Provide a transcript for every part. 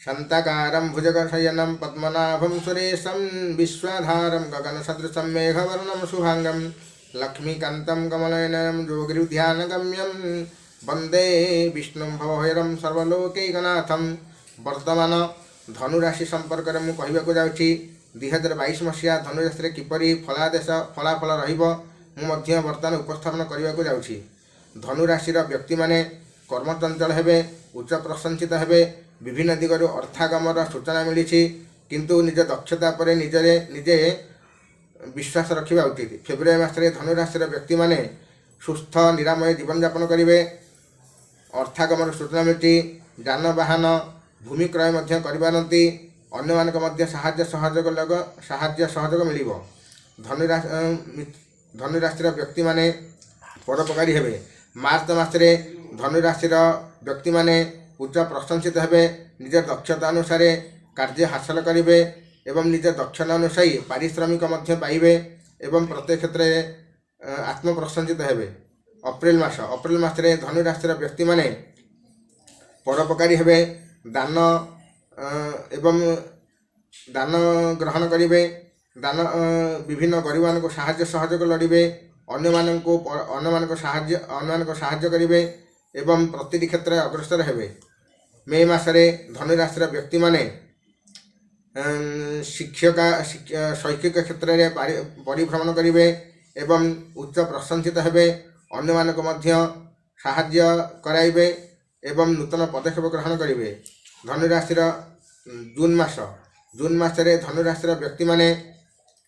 ଶାନ୍ତାକାରಂ ଭୁଜଗଶୟନಂ ପଦ୍ମନାଭಂ ସୁରେଶಂ, ବିଶ୍ୱାଧାରಂ ଗଗନସଦୃଶಂ ମେଘବର୍ଣ୍ଣಂ ଶୁଭାଙ୍ଗಂ, ଲକ୍ଷ୍ମୀକାନ୍ତಂ କମଲନୟନಂ ଯୋଗିହୃଧ୍ୟାନଗମ୍ୟಂ, ବନ୍ଦେ ବିଷ୍ଣୁಂ ଭବଭୈରಂ ସର୍ବଲୋକୈକନାଥಂ। ବର୍ତ୍ତମାନ ଧନୁରାଶି ସମ୍ପର୍କରେ ମୁଁ କହିବାକୁ ଯାଉଛି। 2022 ମସିହା ଧନୁରାଶିରେ କିପରି ଫଳାଦେଶ ଫଳାଫଳ ରହିବ, ମୁଁ ମଧ୍ୟ ବର୍ତ୍ତମାନ ଉପସ୍ଥାପନ କରିବାକୁ ଯାଉଛି। ଧନୁରାଶିର ବ୍ୟକ୍ତିମାନେ କର୍ମଚଞ୍ଚଳ ହେବେ, ଉଚ୍ଚ ପ୍ରଶଂସିତ ହେବେ। ବିଭିନ୍ନ ଦିଗରୁ ଅର୍ଥାଗମର ସୂଚନା ମିଳିଛି, କିନ୍ତୁ ନିଜ ଦକ୍ଷତା ଉପରେ ନିଜରେ ନିଜେ ବିଶ୍ୱାସ ରଖିବା ଉଚିତ। ଫେବୃଆରୀ ମାସରେ ଧନୁରାଶିର ବ୍ୟକ୍ତିମାନେ ସୁସ୍ଥ ନିରାମୟ ଜୀବନଯାପନ କରିବେ। ଅର୍ଥାଗମର ସୂଚନା ମିଳିଛି। ଯାନବାହନ, ଭୂମି କ୍ରୟ ମଧ୍ୟ କରିପାରନ୍ତି। ଅନ୍ୟମାନଙ୍କ ମଧ୍ୟ ସାହାଯ୍ୟ ସହଯୋଗ ମିଳିବ। ଧନୁରାଶିର ବ୍ୟକ୍ତିମାନେ ପରୋପକାରୀ ହେବେ। ମାର୍ଚ୍ଚ ମାସରେ ଧନୁରାଶିର ବ୍ୟକ୍ତିମାନେ ଉଚ୍ଚ ପ୍ରଶଂସିତ ହେବେ। ନିଜ ଦକ୍ଷତା ଅନୁସାରେ କାର୍ଯ୍ୟ ହାସଲ କରିବେ ଏବଂ ନିଜ ଦକ୍ଷତା ଅନୁଯାୟୀ ପାରିଶ୍ରମିକ ମଧ୍ୟ ପାଇବେ ଏବଂ ପ୍ରତ୍ୟେକ କ୍ଷେତ୍ରରେ ଆତ୍ମପ୍ରଶଂସିତ ହେବେ। ଅପ୍ରିଲ ମାସ, ଅପ୍ରିଲ ମାସରେ ଧନୁରାଶିର ବ୍ୟକ୍ତିମାନେ ପରୋପକାରୀ ହେବେ। ଦାନ ଏବଂ ଦାନ ଗ୍ରହଣ କରିବେ। ଦାନ, ବିଭିନ୍ନ ଗରିବମାନଙ୍କୁ ସାହାଯ୍ୟ ସହଯୋଗ ଲୋଡ଼ିବେ। ଅନ୍ୟମାନଙ୍କୁ ସାହାଯ୍ୟ କରିବେ ଏବଂ ପ୍ରତିଟି କ୍ଷେତ୍ରରେ ଅଗ୍ରସର ହେବେ। ମେ ମାସରେ ଧନୁରାଶିର ବ୍ୟକ୍ତିମାନେ ଶୈକ୍ଷିକ କ୍ଷେତ୍ରରେ ପରିଭ୍ରମଣ କରିବେ ଏବଂ ଉଚ୍ଚ ପ୍ରଶଂସିତ ହେବେ। ଅନ୍ୟମାନଙ୍କୁ ମଧ୍ୟ ସାହାଯ୍ୟ କରାଇବେ ଏବଂ ନୂତନ ପଦକ୍ଷେପ ଗ୍ରହଣ କରିବେ। ଧନୁରାଶିର ଜୁନ୍ ମାସ, ଜୁନ୍ ମାସରେ ଧନୁରାଶିର ବ୍ୟକ୍ତିମାନେ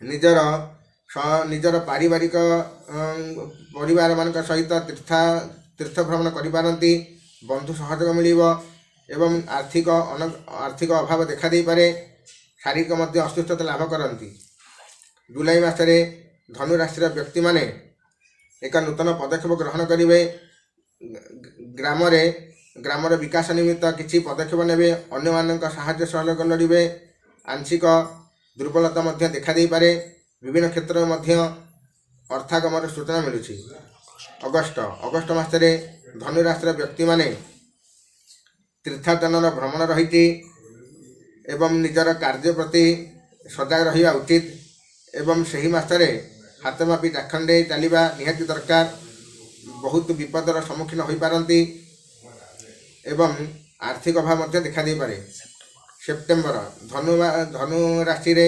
ନିଜର ପାରିବାରିକ ପରିବାରମାନଙ୍କ ସହିତ ତୀର୍ଥ ଭ୍ରମଣ କରିପାରନ୍ତି। ବନ୍ଧୁ ସହଯୋଗ ମିଳିବ ଏବଂ ଆର୍ଥିକ ଅଭାବ ଦେଖାଦେଇପାରେ। ଶାରୀରିକ ମଧ୍ୟ ଅସୁସ୍ଥତା ଲାଭ କରନ୍ତି। ଜୁଲାଇ ମାସରେ ଧନୁରାଶିର ବ୍ୟକ୍ତିମାନେ ଏକ ନୂତନ ପଦକ୍ଷେପ ଗ୍ରହଣ କରିବେ। ଗ୍ରାମର ବିକାଶ ନିମିତ୍ତ କିଛି ପଦକ୍ଷେପ ନେବେ। ଅନ୍ୟମାନଙ୍କ ସାହାଯ୍ୟ ସହଯୋଗ ଲୋଡ଼ିବେ। ଆଂଶିକ ଦୁର୍ବଳତା ମଧ୍ୟ ଦେଖାଦେଇପାରେ। ବିଭିନ୍ନ କ୍ଷେତ୍ରରେ ମଧ୍ୟ ଅର୍ଥାଗମର ସୂଚନା ମିଳୁଛି। ଅଗଷ୍ଟ, ଅଗଷ୍ଟ ମାସରେ ଧନୁରାଶିର ବ୍ୟକ୍ତିମାନେ ତୀର୍ଥାଟନର ଭ୍ରମଣ ରହିଛି ଏବଂ ନିଜର କାର୍ଯ୍ୟ ପ୍ରତି ସଜାଗ ରହିବା ଉଚିତ ଏବଂ ସେହି ମାସରେ ହାତ ମାପି ଚାଖଣ୍ଡେ ଚାଲିବା ନିହାତି ଦରକାର। ବହୁତ ବିପଦର ସମ୍ମୁଖୀନ ହୋଇପାରନ୍ତି ଏବଂ ଆର୍ଥିକ ଅଭାବ ମଧ୍ୟ ଦେଖାଦେଇପାରେ। ସେପ୍ଟେମ୍ବର, ଧନୁ ରାଶିର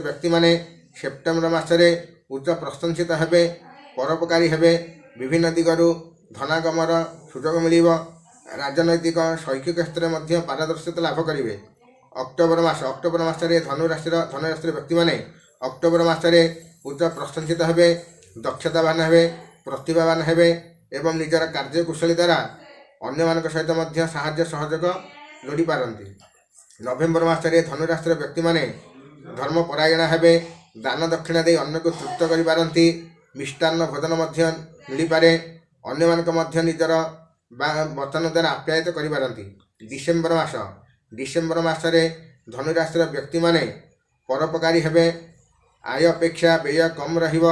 ବ୍ୟକ୍ତିମାନେ ସେପ୍ଟେମ୍ବର ମାସରେ ଉଚ୍ଚ ପ୍ରଶଂସିତ ହେବେ, ପରୋପକାରୀ ହେବେ। ବିଭିନ୍ନ ଦିଗରୁ ଧନାଗମର ସୁଯୋଗ ମିଳିବ। ରାଜନୈତିକ, ଶୈକ୍ଷିକ କ୍ଷେତ୍ରରେ ମଧ୍ୟ ପାରଦର୍ଶିତା ଲାଭ କରିବେ। ଅକ୍ଟୋବର ମାସ, ଅକ୍ଟୋବର ମାସରେ ଧନୁରାଶିର ବ୍ୟକ୍ତିମାନେ ଅକ୍ଟୋବର ମାସରେ ଉଚ୍ଚ ପ୍ରଶଂସିତ ହେବେ, ଦକ୍ଷତାବାନ ହେବେ, ପ୍ରତିଭାବାନ ହେବେ ଏବଂ ନିଜର କାର୍ଯ୍ୟକୁଶଳୀ ଦ୍ୱାରା ଅନ୍ୟମାନଙ୍କ ସହିତ ମଧ୍ୟ ସାହାଯ୍ୟ ସହଯୋଗ ଲୋଡ଼ିପାରନ୍ତି। ନଭେମ୍ବର ମାସରେ ଧନୁରାଶିର ବ୍ୟକ୍ତିମାନେ ଧର୍ମପରାୟଣ ହେବେ। ଦାନ ଦକ୍ଷିଣା ଦେଇ ଅନ୍ୟକୁ ତୃପ୍ତ କରିପାରନ୍ତି। ମିଷ୍ଟାନ୍ନ ଭୋଜନ ମଧ୍ୟ ମିଳିପାରେ। ଅନ୍ୟମାନଙ୍କ ମଧ୍ୟ ନିଜର ବା ବଚନ ଦ୍ୱାରା ଆପ୍ୟାୟିତ କରିପାରନ୍ତି। ଡିସେମ୍ବର ମାସ, ଡିସେମ୍ବର ମାସରେ ଧନୁରାଶିର ବ୍ୟକ୍ତିମାନେ ପରୋପକାରୀ ହେବେ। ଆୟ ଅପେକ୍ଷା ବ୍ୟୟ କମ୍ ରହିବ।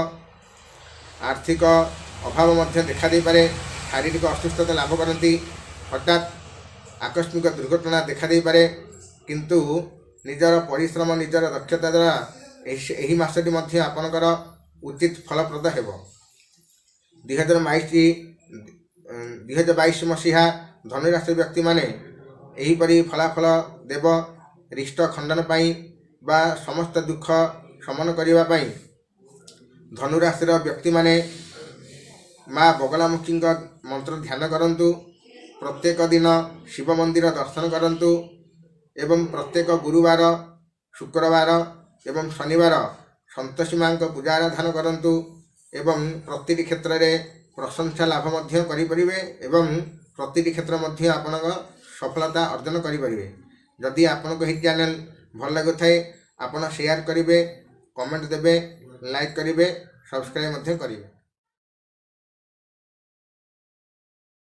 ଆର୍ଥିକ ଅଭାବ ମଧ୍ୟ ଦେଖାଦେଇପାରେ। ଶାରୀରିକ ଅସୁସ୍ଥତା ଲାଭ କରନ୍ତି। ହଠାତ୍ ଆକସ୍ମିକ ଦୁର୍ଘଟଣା ଦେଖାଦେଇପାରେ, କିନ୍ତୁ ନିଜର ପରିଶ୍ରମ, ନିଜର ଦକ୍ଷତା ଦ୍ୱାରା ଏହି ମାସଟି ମଧ୍ୟ ଆପଣଙ୍କର ଉଚିତ ଫଳପ୍ରଦ ହେବ। 2022 ମସିହା ଧନୁରାଶି ବ୍ୟକ୍ତିମାନେ ଏହିପରି ଫଳାଫଳ ଦେବ। ରିଷ୍ଟ ଖଣ୍ଡନ ପାଇଁ ବା ସମସ୍ତ ଦୁଃଖ ଶମନ କରିବା ପାଇଁ ଧନୁରାଶିର ବ୍ୟକ୍ତିମାନେ ମା ବଗଲାମୁଖୀଙ୍କ ମନ୍ତ୍ର ଧ୍ୟାନ କରନ୍ତୁ। ପ୍ରତ୍ୟେକ ଦିନ ଶିବ ମନ୍ଦିର ଦର୍ଶନ କରନ୍ତୁ ଏବଂ ପ୍ରତ୍ୟେକ ଗୁରୁବାର, ଶୁକ୍ରବାର ଏବଂ ଶନିବାର ସନ୍ତୋଷୀ ମାଙ୍କ ପୂଜା ଆରାଧନା କରନ୍ତୁ ଏବଂ ପ୍ରତିଟି କ୍ଷେତ୍ରରେ ପ୍ରଶଂସା ଲାଭ ମଧ୍ୟ କରିପାରିବେ ଏବଂ ପ୍ରତିଟି କ୍ଷେତ୍ର ମଧ୍ୟ ଆପଣଙ୍କ ସଫଳତା ଅର୍ଜନ କରିପାରିବେ। ଯଦି ଆପଣଙ୍କୁ ଏହି ଚ୍ୟାନେଲ୍ ଭଲ ଲାଗୁଥାଏ, ଆପଣ ସେୟାର କରିବେ, କମେଣ୍ଟ ଦେବେ, ଲାଇକ୍ କରିବେ, ସବସ୍କ୍ରାଇବ୍ ମଧ୍ୟ କରିବେ।